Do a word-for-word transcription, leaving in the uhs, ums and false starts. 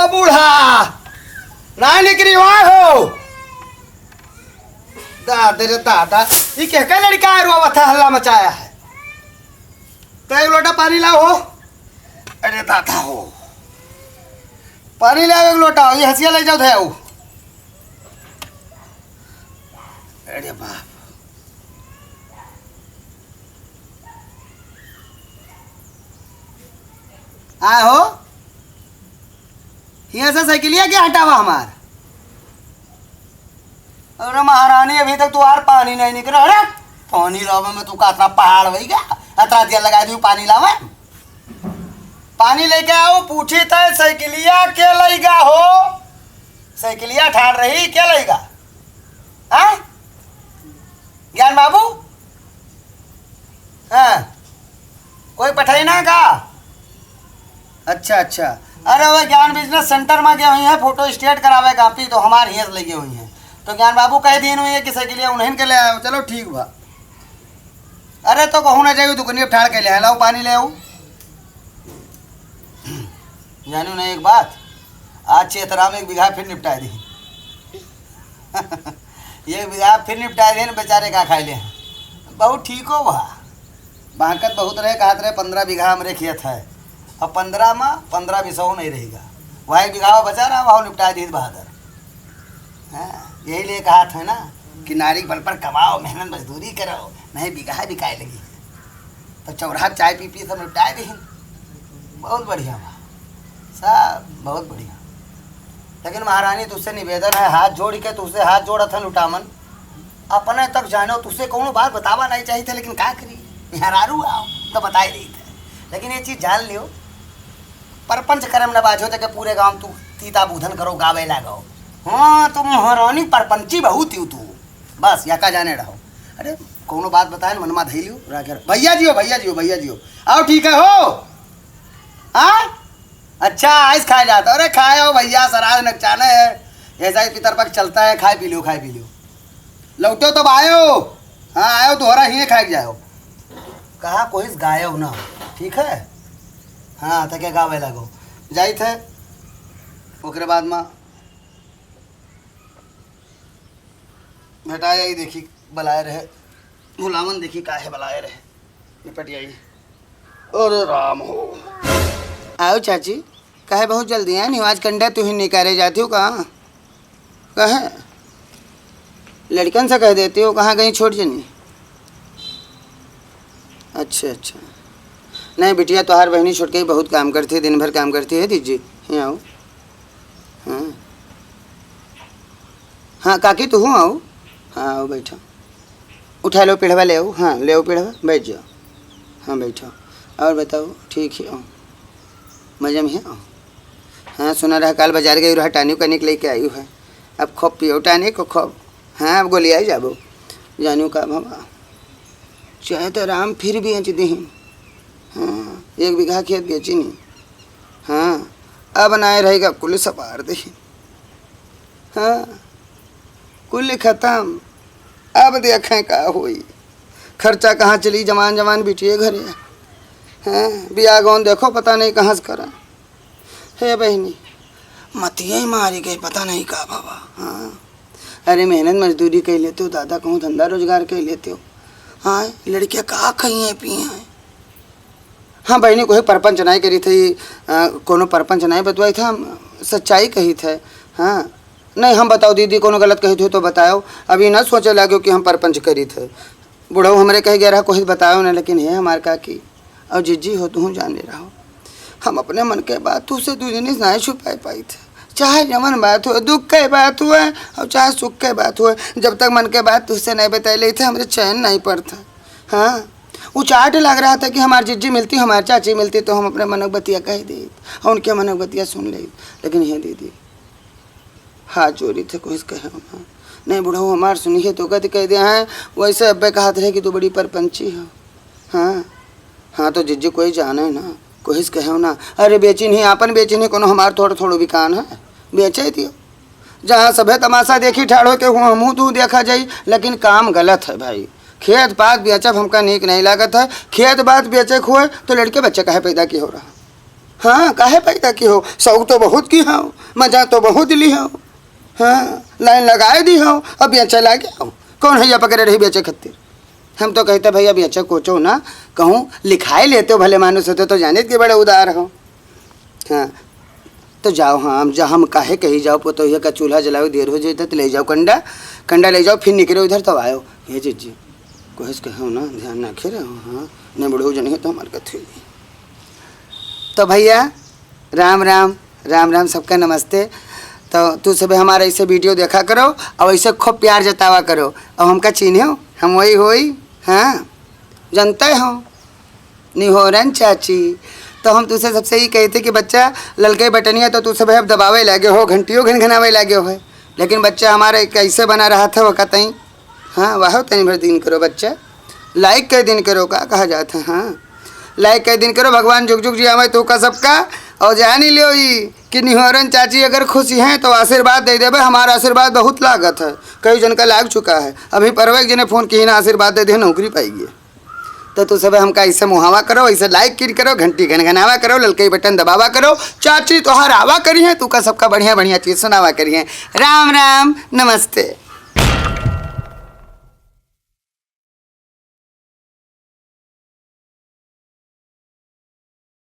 बूढ़ा, ना निकरी हुआ हो। दादे रे दादा, ये क्या का लड़का है, रोवा था, हल्ला मचाया है। तो एक लोटा पानी लाओ हो। अरे दादा हो, पानी लाओ एक लोटा, ये हंसिया ले जाओ थे। अरे बाप। आहो, हियाँ से साइकिलिया के हटावा हमार। अरे महारानी, अभी तक तू आर पानी नहीं निकला। अरे, पानी लावे में तू का अतना पहाड़ होई गया? अतना दिया लगा दियो पानी लावे। पानी लेके आओ, पूछी तय साइकिलिया के लइगा हो? साइकिलिया ठाड़ रही, के लइगा? हाँ? ज्ञान बाबू? हाँ। कोई पठाई ना का? अच्छा, अच्छा। अरे, वो ज्ञान बिजनेस सेंटर में गए हुई हैं, फोटो स्टेट करावे कापी, तो हमार हियस लगे हुई हैं। तो ज्ञान बाबू कह दिन हुई है कि साइकिलिया उन्हीं के ले आयो। चलो, ठीक बा। अरे, तो कहूँ ना जाइयो, दुकानिया ठाड़ के ले आयो, लाओ, पानी ले आओ। जानियो ना एक बात, आज चेतरा में एक बीघा फिर निपटाए दी। एक बीघा फिर निपटाए दी, बेचारे का खाए ले। बहुत ठीक हो बा। बांकत बहुत रहे, कहत रहे, "पन्द्रह बीघा हमरे खेत है।" अब पन्द्रह में पन्द्रह बिसहु नहीं रहेगा। वह एक बीघा बचा रहा, वह निपटाए दी बहादुर। हाँ, यही लिए कहत है ना कि नारी के बल पर कमाओ, मेहनत मजदूरी करो, नहीं बीघा बिकाए लगी। तो चौराहा चाय पी पी सब निपटाए दीहिन। बहुत बढ़िया बा, सब बहुत बढ़िया। लेकिन महारानी, तुझसे निवेदन है, हाथ जोड़ के तुझसे हाथ जोड़त हन लुटामन, अपने तक जानो, तुझसे कौनो बात बतावा नहीं चाहिए थे, लेकिन का करी, मेहरारू आओ तो बताए रही थे। लेकिन ये चीज जान लियो, परपंच करम न बाझो, तेके पूरे गांव तू तीता बूधन करो, गावे लागो। हाँ, तुम महारानी परपंची बहुत ही तू, बस या का जाने रहो। अरे, कौनो बात बताए न, मनमा धई लियो, राखे रहो। भैया जी हो, भैया जी हो, भैया जी हो, आओ, ठीक है हो? हाँ, अच्छा, आइस खाए जाता। अरे, खाए हो भैया, सराध नकचाने है, ऐसा ही पितर पक्ष चलता है, खाए पी लियो, खाए पी लियो। लौटो तब आयो। हाँ, आयो, दोहरा ही खाए के जाओ। कहा कोई गायो ना, ठीक है? हाँ, तो क्या गावे लगो, जाई थे। ओकरे बाद में भेटा जाई, देखी बलाए रहे, भुलावन देखी काहे बलाए रहे, निपट जाई। अरे राम हो। आओ चाची, काहे बहुत जल्दी आए नहीं? आज कंडा तू ही निकारे जाती हो कहाँ? कहे? लड़कन से कह देती हो, कहाँ गई छोट जनी? अच्छा, अच्छा। नहीं बिटिया, तोहार बहनी छोटकई बहुत काम करती है, दिन भर काम करती है, दीदी। यहाँ आओ। हाँ। हाँ, काकी, तू हूँ आओ। हाँ, आओ, बैठो। उठा लो पीढ़वा, ले आओ। हाँ, ले आओ पीढ़वा, बैठ जाओ। हाँ, बैठो। और बताओ, ठीक है? आओ। मजे में है? आओ। हाँ, सुना रहा, काल बाजार गई रहा, टानिक वानिक लेके आई है। अब खूब पियो टानिक को खूब। हाँ, अब गोलियाई जाबो। जानू का बाबा, चाहे तो राम फिर बेच देहिन। हाँ, एक बीघा खेत बेची नहीं। हाँ, अब ना रहेगा, कुल सपार देहिन। हाँ, कुल खत्म। अब देखें का होई, खर्चा कहाँ चली, जवान जवान बिटिये घरे। हाँ, बियाह गौन देखो, पता नहीं कहाँ से करा। हे बहिनी, मतिया ही मारी गई, पता नहीं का बाबा। हाँ, अरे मेहनत मजदूरी कर लेते हो दादा, कहूँ धंधा रोजगार कर लेते हो। हाँ, लड़कियाँ का खाई हैं, पी हैं? हाँ बहिनी, कोई परपंच नहीं करी थी, अ, कोनो परपंच नहीं बतवाई था, हम सच्चाई कही थे। हाँ, नहीं, हम बताओ दीदी, कोनो गलत कही थे तो बताओ। अभी ना सोचे लाग्यो कि हम परपंच करी थे। बुढ़ऊ हमरे कह गया रहा, कोई बताओ ना, लेकिन हे हमार काकी और जिज्जी हो, तू जाने रहो, हम अपने मन के बात तू से दू जनी नहीं छुपाई पाई थे। चाहे जवन बात हो, दुख के बात हो और चाहे सुख के बात हो, जब तक मन के बात तुझसे नहीं बताई ले थे, हमरे चैन नहीं पड़ता। हाँ, वो चाट लग रहा था कि हमार जिज्जी मिलती, हमार चाची मिलती, तो हम अपने मनक बतिया कह देत और उनके मनक बतिया सुन लेत। लेकिन हे दीदी, हाथ जोड़ी थे, कोई कहे ना। नहीं बुढ़ऊ हमार सुनिए तो गति कह दे हैं, वैसे अब्बे कहत रहे कि तू बड़ी परपंची हो। हाँ, हाँ, तो जिज्जी कोई जाने ना, कोई कहे ना। अरे बेची नहीं, आपन बेची नहीं, कोनो हमार थोड़ा थोड़ा बिकान है, बेचे दियो। जहाँ सभे तमाशा देखी ठाड़ होके हुआ, हमहूँ तू देखा जाई, लेकिन काम गलत है भाई। खेत पात बेचब हमका नीक नहीं लागत है। खेत पात बेचे के होए तो लड़के बच्चे काहे पैदा किए हो रहा? हाँ, काहे पैदा की हो? शौक तो बहुत की हो, मजा तो बहुत ली हो। हाँ, लाइन लगाए दी हो, अब बेचे लागे हो। कौन हैया पकड़े रही बेचे खातिर? हम तो कहते भैया बेचे कोचो ना, कहूँ लिखाए लेते हो, भले मानुस होते तो जानित के बड़े उदार हो। हाँ, तो जाओ, हाँ, हम जा, हम काहे कही जाओ, पतोहिया का चूल्हा जलाओ, देर हो जाए तो ले जाओ कंडा, कंडा ले जाओ, फिर निकले उधर तब आयो। हे जीजी, कोहेस के हो ना, ध्यान रखे रहो, हाँ, नहीं बुढ़ऊ जन है तो हमार कथी। तो भैया, राम राम, राम राम, सबका नमस्ते। तो तू सब हमारा ऐसे वीडियो देखा करो और ऐसे खूब प्यार जतावा करो। और हमका चिन्हो, हम वही होई, हाँ, जनते हो, निहोरन चाची। तो हम तुझसे सबसे ही कहते कि बच्चा, ललके बटनिया तो तू सब अब दबावे लागे हो, घंटियों घनघनावे लागे हो, लेकिन बच्चा हमारा कैसे बना रहा था वो कतई। हाँ, वाह, तनी भर दिन करो बच्चा, लाइक कर दिन करो, का कहा जात है? हाँ, लाइक कर दिन करो। भगवान जुग जुग जियावे तू का सबका। और जानी लियो ई कि निहोरन चाची अगर खुशी हैं तो आशीर्वाद दे देबे, हमारा आशीर्वाद बहुत लागत है, कई जन का लाग चुका है। अभी परवा एक जने फोन की ना, आशीर्वाद दे दे, नौकरी पाई गई। तो तू सब हमका ऐसे मुहावा करो, ऐसे लाइक किन करो, घंटी घनघनावा करो, ललकई बटन दबावा करो। चाची तोहार आवा करी है, तू का सबका बढ़िया बढ़िया चीज सुनावा करी है। राम राम, नमस्ते।